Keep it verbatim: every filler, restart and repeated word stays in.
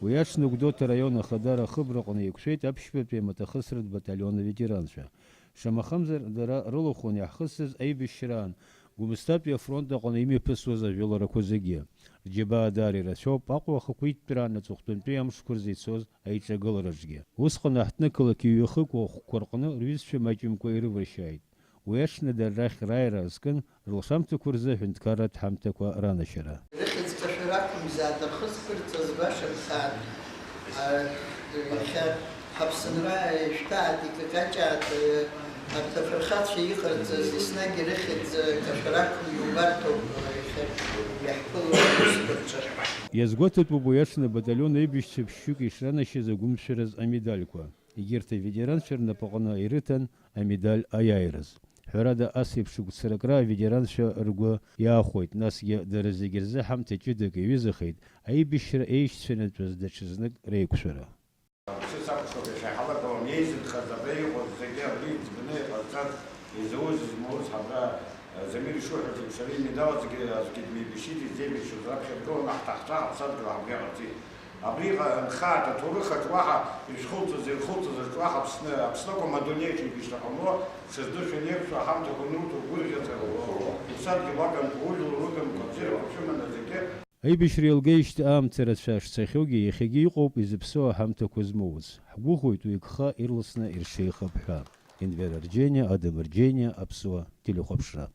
Уи аҽны Гәдоуҭа араион Ахадара ахыбраҟны еиқәшәеит аԥшьбатәи амаҭахысратә баталион аветеранцәа. Шамахамзар, дара рылахәын иаҳхысыз аибашьраан Гәымсҭатәи афронт аҟны имҩаԥысуаз ажәыларақәа зегьы. Рџьабаа даара ирацәоуп, Аҟәа ахақәиҭтәраан аҵыхәтәантәи амшқәа рзы ицоз аиҿагылараҿгьы. Усҟан аҳҭнықалақь иҩахыкуа ахәқәа рҟны рҩызцәа маҷымкәа ирывыршьааит. Уи аҽны дара рахь рааира азкын, рылшамҭақәа рзы аҳәынҭқарратә ҳамҭақәа ранашьара. Рыхьӡ кашәар акәымзааит, рхы зқәырҵаз башамхааит. А, иахьа ҳаԥсынра ишәҭааит, икакаҷааит, арҭ афырхацәа иҟарҵаз еснагь ирыхьӡ кашәар акәым иубарҭоуп, иахьа иаҳԥыло аусқәа рҿы. Иазгәаҭатәуп уи аҽны абаталион аибашьцәа ԥшьҩык ишранашьаз агәымшәараз амедальқәа. Егьырҭ аветеранцәа рнапаҟны ирыҭан амедаль аиааираз. Ҳәарада, ас еиԥш гәцаракра аветеранцәа ргәы иаахәеит, насгьы дара зегьы рзы ҳамҭа ҷыдак иаҩызахеит, аибашьра еишьцәанатәыз даҽазнык реиқәшәара. Ԥсыс акәхап иахьа иҳалагалан еизыдхаз абра иҟоу зегьы абри иӡбаны иҟазҵаз, изауз, измауз ҳабра, Замир ишуҳәаз еиԥш, ари имедал аӡәгьы, аӡәгьы дмеибашьит, изеибашьуаз раԥхьа дгыланы ҳҭаацәа ҳаԥсадгьыл ҳабжьаҟарҵеит. Абри иҟа-, нхааит, аҭоурых аҿы уаҳа ишхылҵыз, ирхылҵыз аҿы уаҳа Аԥсны, Аԥсныкәым адунеиаҿ еибашьра ҟамло, сыздыршәа иеиқәшәо аҳамҭақәа ануҭо, гәырӷьаҵәа, уԥсадгьыл уагымкәа, ужәлар угымкәа, абзиарақәа шәыманы зегьы. Аибашьра еилгеижьҭеи аамҭа рацәа шцахьоугьы, иахьагьы иҟоуп изыԥсоу аҳамҭақәа змоуц. Ҳгәыӷуеит уи гха ирласны иршеихап ҳәа. Енвер Арџьениа, Адам Арџьениа, Аԥсуа телехәаԥшра.